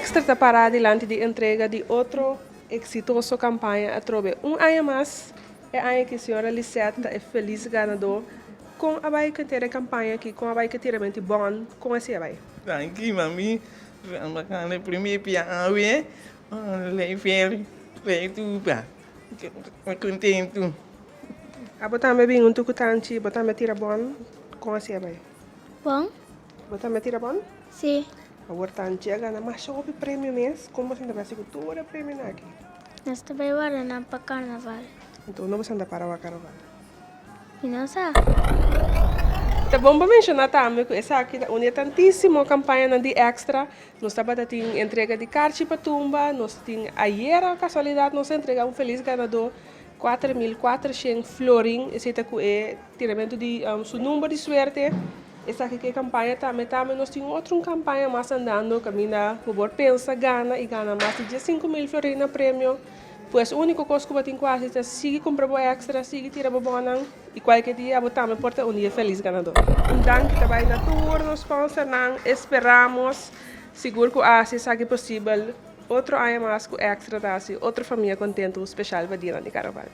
Extra ta para dilanti di entrega di otro eksitoso kampaña atrobe un aña mas. E aña aki señora Lisette ta e felis ganadó. Kon a bai ku henter e kampaña aki? Kon a bai ku e tiramento di bòn? Kon así a bai? Danki mami, mi gana e prome pia awe, lei fer, lei tuba, mi kontentu. Abo tambe bin huntu ku tanchi, bo tambe a tira bòn? Kon así a bai? Bon. Bo tambe a tira bòn? Sí. Awor tanchi a gana masha hopi premio mes, kon bo sinta basi ku tur e premionan aki? Nos ta bai warda nan pa karnaval. Anto unda bo santa para wak karnaval? Mi no sa. Ta bon pa menshoná tambe ku esaki ta un di e tantísimo kampañanan di Extra. Nos tabata tin entrega di karchi pa tumba, nos tin ayera kasualidat nos a entrega un felis ganadó 4400 florin, esei ta ku e tiramentu di su number di suerte. Esaki ku e kampaña tambe tambe nos tin otro un kampaña mas andando kaminda bo por pensa gana i gana mas di 15.000 florin na premio. Pues úniko kos ku bo tin ku hasi ta sigui kumpra bo extra, sigui tira bo bònnan i kualke dia bo tambe por ta un di e felis ganadó. Un danki ta bai na tur nos sponsornan. Esperamos sigur ku a hasi esaki posibel otro aña mas ku extra ta hasi otro famia kontentu speshal pa dianan di karnaval.